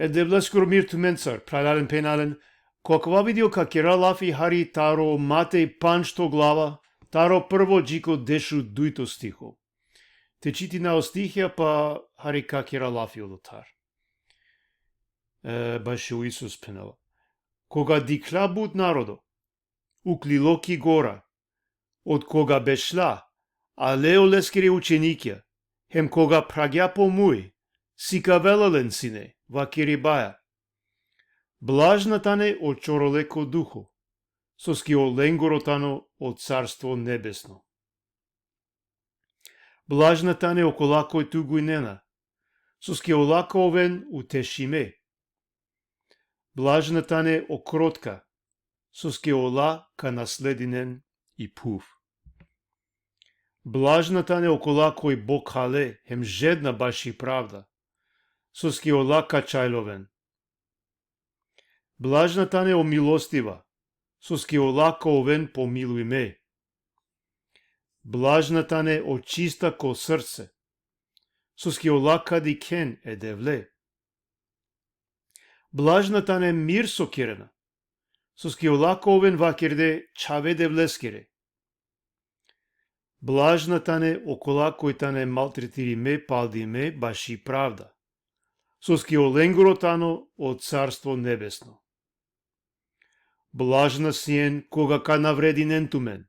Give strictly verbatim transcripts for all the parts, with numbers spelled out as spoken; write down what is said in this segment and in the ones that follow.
E Devleskoro mir tumencar, phralalen phenjalen, ko akava video ka kera lafi hari taro Matej pandžto glava, taro prvo dži ko dešudujto stiho. Te čitina o stihija pa hari ka kera lafi odotar. E, bašo Isus phenela. Koga dikhlja but narodo, uklilo ki gora, od koga bešla, ale oleskere učenikija, hem koga phragja po muj, sikavela len sine, vakeribaja. Blažna tane o čorole ko duho, soske olengoro tano o carstvo nebesno. Blažna tane okola koj tugujnena, soske ola ka oven utešime. Blažna tane o krotka, soske ola ka nasledinen i phuv. Blažna tane okola koj bokhale hem žedna baši pravda, soske ola ka čajloven. Blažna tane o milostiva, soske ola ka oven pomilujme. Blažna tane o čista ko srce, soske ola ka dikhen e Devle. Blažna tane mir so kerena, soske ola ka oven vakerde čhave Devleskere. Blažna tane okola koj tane maltretirime paldime baši pravda, soske olengoro tano o carstvo nebesno. Blažna sien koga ka navredinen tumen,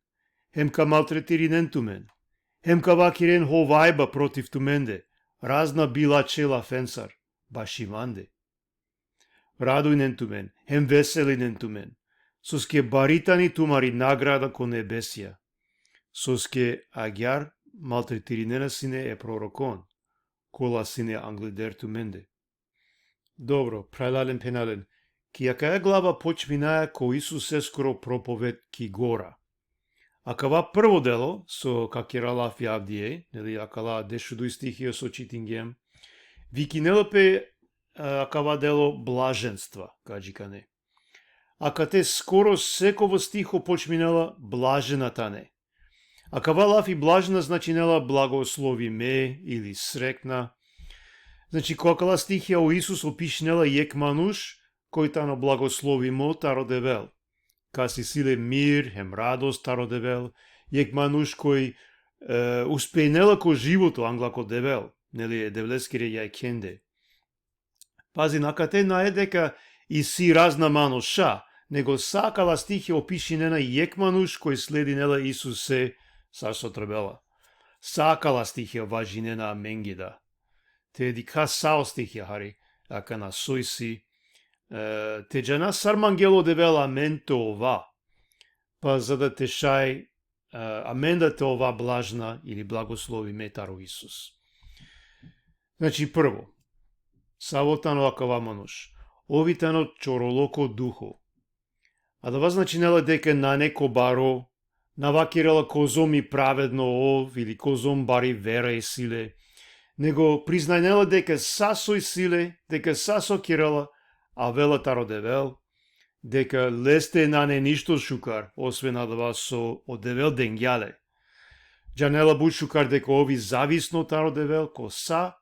hem ka maltretirinen tumen, hem ka vakiren hovajba protiv tumende, razna bilačhe lafensar, baši mande. Radujnen tumen, hem veselinen tumen, soske bari tani tumari nagrada ko nebesija, soske agjaar maltretirinena sine e prorokon, kola sine angleder tumende. Dobro, phralalen phenalen, ki akaja glava počminaja ko Isuseskoro propoved ki gora. Akava prvo delo, so ka kera lafi avdive, neli, akala dešuduj stihija so čitingjem, vikinela pe, a, akava delo blaženstva, ka dži kane. Akate skoro sekovo stiho počminela blažena tane. Akava lafi blažena značinela blagoslovime ili srekna. Znači, ko akala stihija o Isus opišinela jekh manuš, koj tano blagoslovimo taro Devel. Kas isi le mir hem radost taro Devel, jekh manuš koj, e, uspejnela ko životo angla ko Devel, neli, e Devleskere jajkhende. Pazi, akate nae deka isi razna manuša, nego sa akala stihi opišinena jekh manuš koj sledinela Isuse sar so trebela. Sa akala stihi važinena amenge da. Te dikha sa o stihi hari, akana so isi, e, te džana sar mangela o Devel amen te ova. Pa za da te šaj, e, amen da te ova blažna ili blagoslovime taro Isus. Znači, prvo, savo tano akava manuš? Ov i tano čorolo ko duho. Adava značinela deka nane ko baro, na vakerela kozom i pravedno ov ili kozom bari vera isi le, nego priznajnela deka sa so isi le, deka sa so kerela, avela taro Devel, deka leste nane ništo šukar, osven adava so o Devel dengja le. Džanela but šukar deka ov i zavisno taro Devel, ko sa,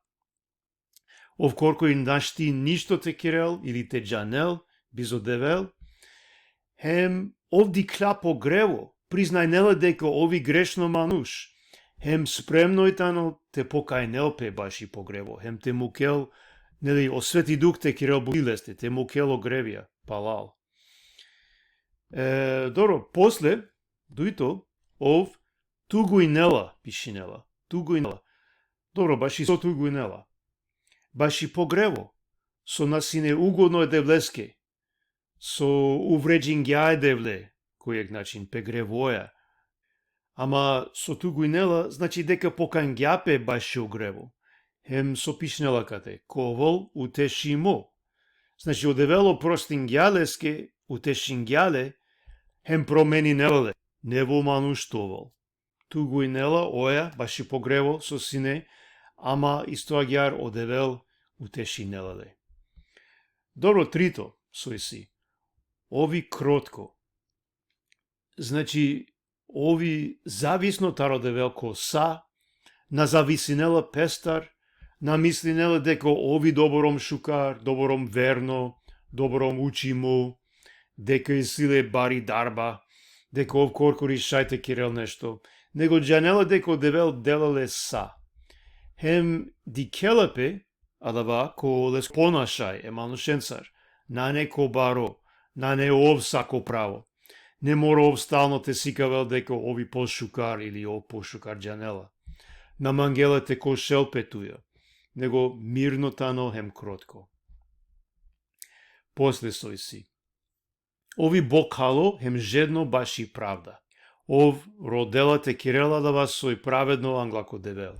ov korkori našti ništo te kerel ili te džanel, bizo Devel, hem ov dikhlja po grevo, priznajnela deka ov i grešno manuš, hem spremno i tano te pokajnel pe baši po grevo, hem te mukel, neli, o Sveti Duh te kerel buti leste, te mukel o grevija palal. E, dobro, posle, dujto, ov tugujnela, pišinela, tugujnela. Dobro, baši so tugujnela? Baši po grevo, so na sine ugodno e Devleske, so uvredingja e Devle, ko jekh način pe grevoja. Ama so tugujnela, znači deka pokajngja pe bašo grevo. Hem so pišinela kate, ka ovel utešimo. Znači, o Devel oprostingja leske, utešingja le, hem promeninela le, nevo manuš te ovel. Tugujnela oja, baši po grevo so sine, ama isto agjaar o Devel utešinela le. Dobro, trito, so isi. Ov i krotko. Znači, ov i zavisno taro Devel ko sa, na zavisinela pestar, Na mislinela deka ov i doborom šukar, doborom verno, doborom učimo, deka isi le bari darba, deka ov korkori šaj te kerel nešto, nego džanela deka o Devel dela le sa. Hem dikhela pe adava ko les ponašaj e manušencar, nane ko baro, nane ov sa ko pravo. Ne mora ov stalno te sikavel deka ov i pošukar ili ov pošukar džanela. Na mangela te košel pe tuja, nego mirno tano hem krotko. Posle so isi. Ov i bokhalo hem žedno baši pravda. Ov rodela te kerel adava so i pravedno angla ko Devel.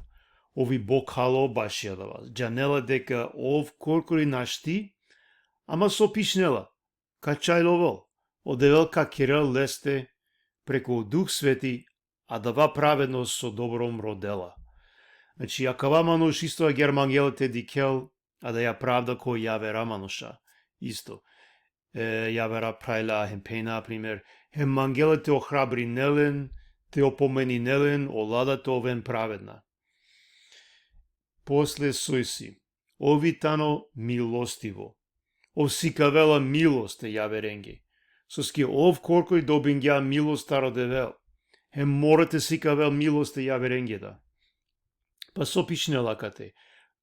Ov i bokhalo baši adava. Džanela deka ov korkori našti, ama so pišnela, ka čajlovel, o Devel ka kerel leste preku Duh Sveti, adava pravednost so doborom rodela. Znači, akava manuš isto agjaar mangela te dikhel adaja pravda ko javera manuša. Isto. E, javera phrajla hem phenja, primer, hem mangela te ohrabrinel len, te opomeninel len, ola da te oven pravedna. Posle so isi. Ov i tano milostivo. Ov sikavela milost e javerenge. Soske ov korkori dobingja milost taro Devel. Hem mora te sikavel milost e javerenge da. Pa so pišnela kate?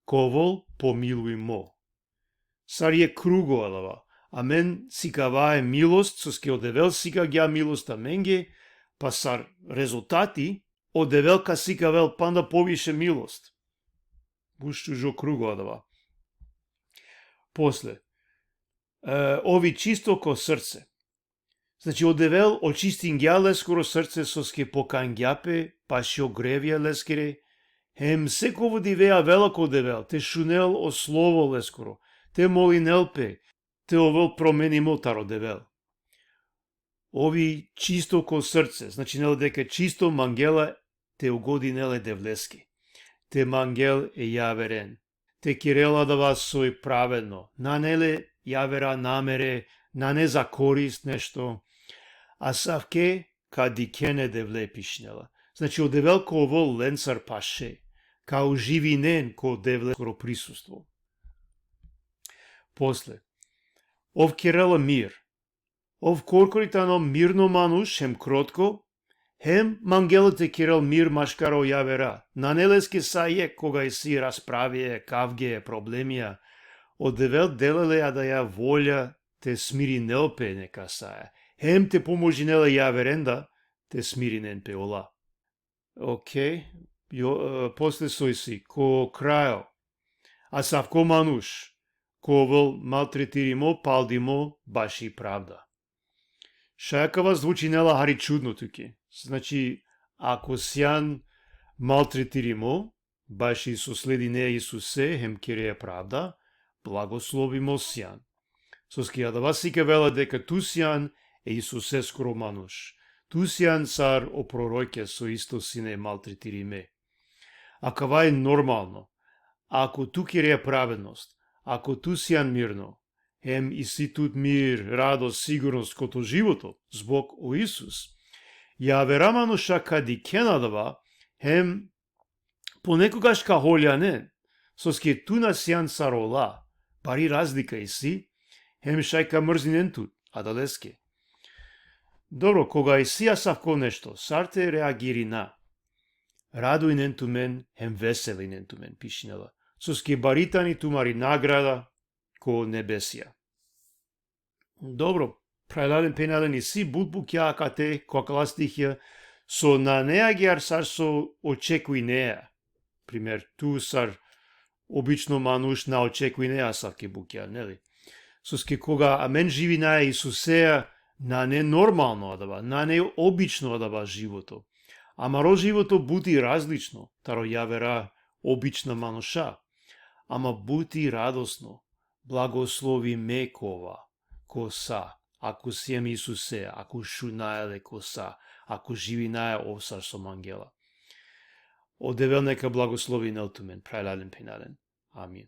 Ka ovel pomilujmo. Sar jekh krugo adava. Amen sikavaja milost, soske o Devel sikagja milost amenge, pa sar rezultati, o Devel ka sikavel panda poviše milost. But šužo krugo adava. Posle, e, ov i čisto ko srce. Znači, o Devel očistingja leskoro srce, soske pokangja pe bašo grevja leskere, hem sekovo dive avela ko Devel, te šunel o slovo leskoro, te molinel pe, te ovel promenimo taro Devel. Ov i čisto ko srce, značinela deka čisto mangela te ugodinel e Devleske, te mangel e javeren, te kerel adava so i pravedno, nane le javera namere, nane za korist nešto, asavke ka dikhen e Devle, pišnela. Znači, o Devel ka ovel lencar paše, ka uživinen ko Devleskoro prisustvo. Posle, ov kerela mir. Ov korkori tano mirno manuš hem krotko, hem mangela te kerel mir maškar o javera. Nane leske sa jekh koga isi raspravie, kavge, problemija. O Devel dela le adaja volja te smirinel pe nekasaja, hem te pomožinel e javeren da te smirinen pe ola. Okej, jo, e, posle so isi, ko krajo, asavko manuš ka ovel maltretirimo, paldimo baši pravda. Šaj akava zvučinela hari čudno tuke. Znači, ako sian maltretirimo, baši so sledinea e Isuse hem kerea pravda, blagoslovimo sian. Soske adava sikavela deka tu sian e Isuseskoro manuš. Tu sian sar o prorokja so isto sine maltretirime. Akava i normalno. Ako tu kerea pravednost, ako tu sian mirno, hem isi tut mir, radost, sigurnost ko to životo, zbog o Isus, javera manuša ka dikhen adava, hem ponekogaš ka holjanen, soske tu na sian sar ola, bari razlika isi, hem šaj ka mrzinen tut adaleske. Dobro, koga isi asavko nešto, sar te reagirina? Radujnen tumen, hem veselinen tumen, pišnela. Soske bari tani tumari nagrada ko nebesija. Dobro, phralalen, phenjalen, isi but bukja akate, ko akala stihija, so nane agjaar sar so očekujnea. Primer, tu sar obično manuš na očekujnea asavke bukja, neli? Soske koga amen živinaja e Isusea, nane normalno adava, nane obično adava životo. Amaro životo but i različno taro javera obična manuša. Ama but i radosno, blagoslovime ka ova, ko sa, ako siem e Isuse, ako šunaja le ko sa, ako živinaja ov sar so mangela. O Devel neka blagoslovinel tumen, phralalen, phenjalen. Amin.